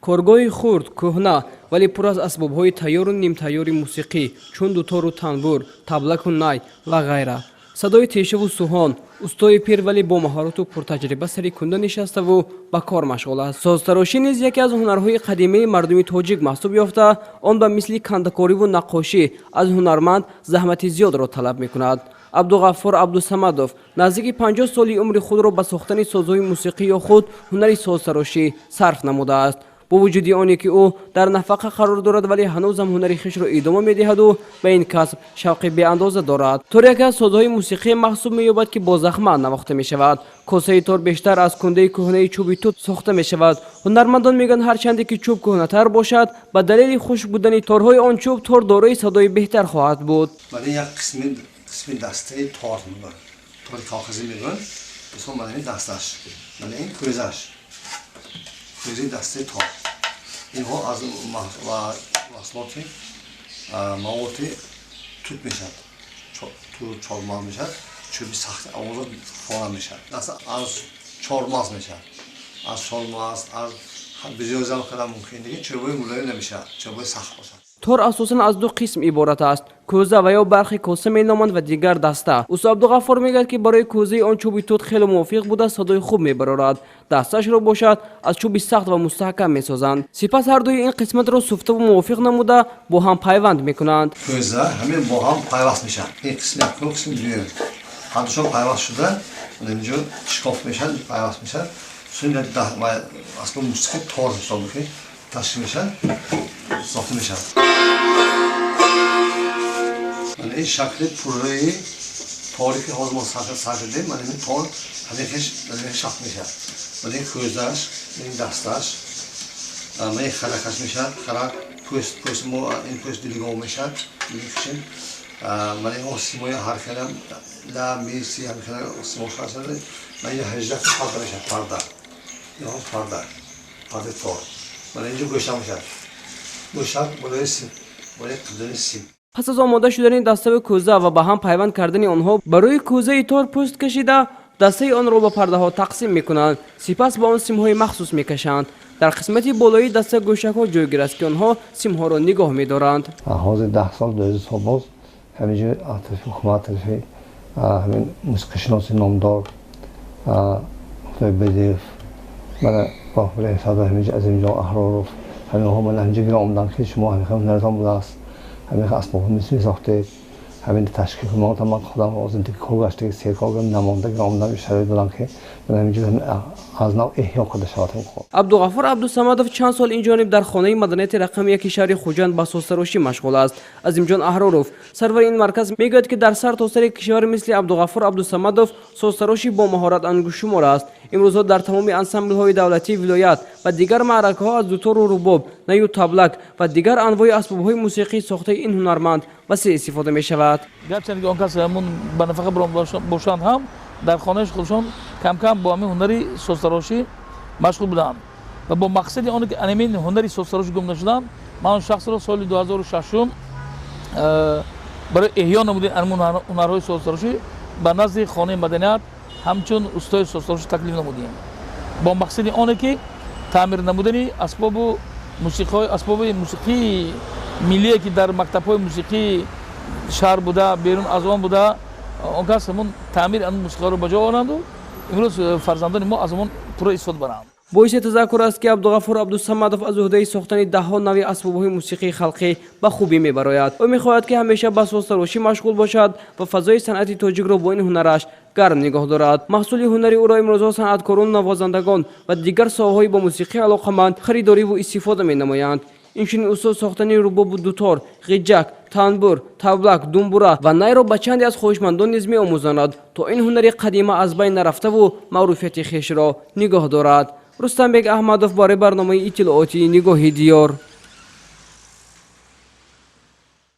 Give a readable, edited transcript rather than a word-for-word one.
Коргоҳи хурд, кӯҳна, вале пур аз асбобҳои тайёру нимтайёри мусиқӣ, чун дутору танбур, таблаку най ва ғайра. Садои тешаву суҳон. Устои пир, вале бо маҳорату пуртаҷриба сари кунда нишаставу ба кор машғул аст. Созтарошӣ низ яке аз ҳунарҳои қадимаи мардуми тоҷик маҳсуб ёфта, он ба мисли кандакориву наққошӣ аз ҳунарманд заҳмати зиёдро талаб мекунад. Абдуғаффор Абдусамадов наздики 50 соли умри худро ба сохтани созҳои мусиқӣ ё худ ҳунари созтарошӣ сарф намудааст. Бо вуҷуди оне ки ӯ дар нафақа қарор дорад, вале ҳанӯзам ҳунари хешро идома медиҳаду ба ин касб шавқи беандоза дорад. Тор яке аз созҳои мусиқӣ маҳсуб меёбад, ки бо захмат навохта мешавад. Косаи тор бештар аз кундаи кӯҳнаи чӯби тут сохта мешавад. Ҳунармандон мегӯянд, ҳарчанде ки чӯб кӯҳнатар бошад, ба далели хушк будани торҳои он чӯб тор дорои садои беҳтар хоҳад буд. Мана, як қисми дастаи тор мегӯянд, тори коғазӣ мегӯянд. Мисол, мана ин дасташ, мана ин кӯзаш, кӯзаи дастаи тор. Инҳо аз маҳсулоти маводи тут мешавад, тут, чормағз мешавад. Чӯби сахти овоза фора мешавад. Даста аз чормағз мешавад, аз чормағз, аз бизёзам кардан мумкин, лекин чӯбои мулоим намешавад, чӯбои сахт бошад. Тор асосан аз ду қисм иборат аст: кӯза ва ё бархи коса меноманд ва дигар даста. Усто Абдуғаффор мегӯяд, ки барои кӯзаи он чӯби тут хеле мувофиқ буда, садои хуб мебарорад. Дасташро бошад, аз чӯби сахт ва мустаҳкам месозанд. Сипас ҳардуи ин қисматро суфтаву мувофиқ намуда, бо ҳам пайванд мекунанд. Кӯза ҳамин бо ҳам пайваст мешавад. Ин қисми якум, қисми дуюм, ҳардушон пайваст шуда, инҷо шикоф мешавад, пайваст мешавад. Асбоби мусиқӣ тор ҳисоб мекунем, ташкил мешавад, сохта мешавад. Мана ин шакли пурраи тори, ки ҳозир мо сар кардем. Мана ин тор ҳамин шакл мешавад. Мана ин кӯзаш, ин дасташ, мана ин харакаш мешавад, харак, пӯст, пӯст мо ин пӯст дилгов мешавад, мекушем. Мана ин симои ҳар хелам ла, ми, си, ҳамин хела симо шуда. Мана ин 18 парда мешавад, парда, инҳо парда, пардаи тор. Мана инҷо гӯшак мешавад, гӯшак болои сим, болои қидани сим. Пас аз омода шудани дастави кӯза ва ба ҳам пайванд кардани онҳо, ба рӯи кӯзаи тор пӯст кашида, дастаи онро ба пардаҳо тақсим мекунанд. Сипас ба он симҳои махсус мекашанд. Дар қисмати болоии даста гӯшакҳо ҷойгир аст, ки онҳо симҳоро нигоҳ медоранд. Ҳозир 10 сол, 12 сол боз ҳаминҷо аз тарафи ҳукумат, тарафи ҳамин мусиқишиноси номдор Худойбердиев, мана ҳаминҷо Азимҷон Аҳроров, ҳаминҳо мана ҳаминҷо гира омаданд, ки шумо ҳамин ҳунаратон будааст, ҳамин асбобҳо месохтед, ҳамин ташкил. Ман худам ҳозир кор гаштаги, серкор намонда, гира омадам, шароит додам, ки ҳаминҷо аз нав эҳё карда шавад. Абдуғаффор Абдусамадов чанд сол инҷониб дар хонаи маданияти рақами яки шаҳри Хуҷанд ба созтарошӣ машғул аст. Азимҷон Аҳроров, сарвари ин марказ, мегӯяд, ки дар сар то сари кишвар мисли Абдуғаффор Абдусамадов созтарошӣ бо маҳорат ангуштшумор аст. Имрӯзҳо дар тамоми ансамблҳои давлатии вилоят ва дигар маъракаҳо аз дутору рубоб, наю таблак ва дигар анвои асбобҳои мусиқии сохтаи ин ҳунарманд васеъ истифода мешавад. Гарчанде ки он кас ҳамун ба нафақа бошанд ҳам, дар хонаи худшон камкам бо ҳамин ҳунари созтарошӣ машғул буданд ва бо мақсади оне ки анамин ҳунари созтарошӣ гум нашудан, ман он шахсро соли 2006 барои эҳё намудани анамун ҳунарҳои созтарошӣ ба назди хонаи маданият ҳамчун устои созтарошӣ таклиф намудем, бо мақсади оне ки таъмир намудани асбобу мусиқиҳои, асбоби мусиқии миллие, ки дар мактабҳои мусиқии шаҳр буда, берун аз он буда, он кас ҳамун таъмири ан мусиқиҳоро ба ҷо оранду имрӯз фарзандони мо аз он пурра истифода баранд. Боиси тазаккур аст, ки Абдуғаффор Абдусамадов аз уҳдаи сохтани даҳҳо нави асбобҳои мусиқии халқӣ ба хубӣ мебарояд. Ӯ мехоҳад, ки ҳамеша ба созтарошӣ машғул бошад ва фазои санъати тоҷикро бо ин ҳунараш гарм нигоҳ дорад. Маҳсули ҳунари ӯро имрӯзҳо санъаткорон, навозандагон ва дигар соҳаҳои бо мусиқӣ алоқаманд харидориву истифода менамоянд. Инчунин устод сохтани рубобу дутор, ғиҷак, танбур, таблак, думбура ва найро ба чанде аз хоҳишмандон низ меомӯзонад, то ин ҳунари қадима аз байн нарафтаву маъруфияти хешро нигоҳ дорад. Рустамбек Аҳмадов барои барномаи иттилоотии «Нигоҳи диёр».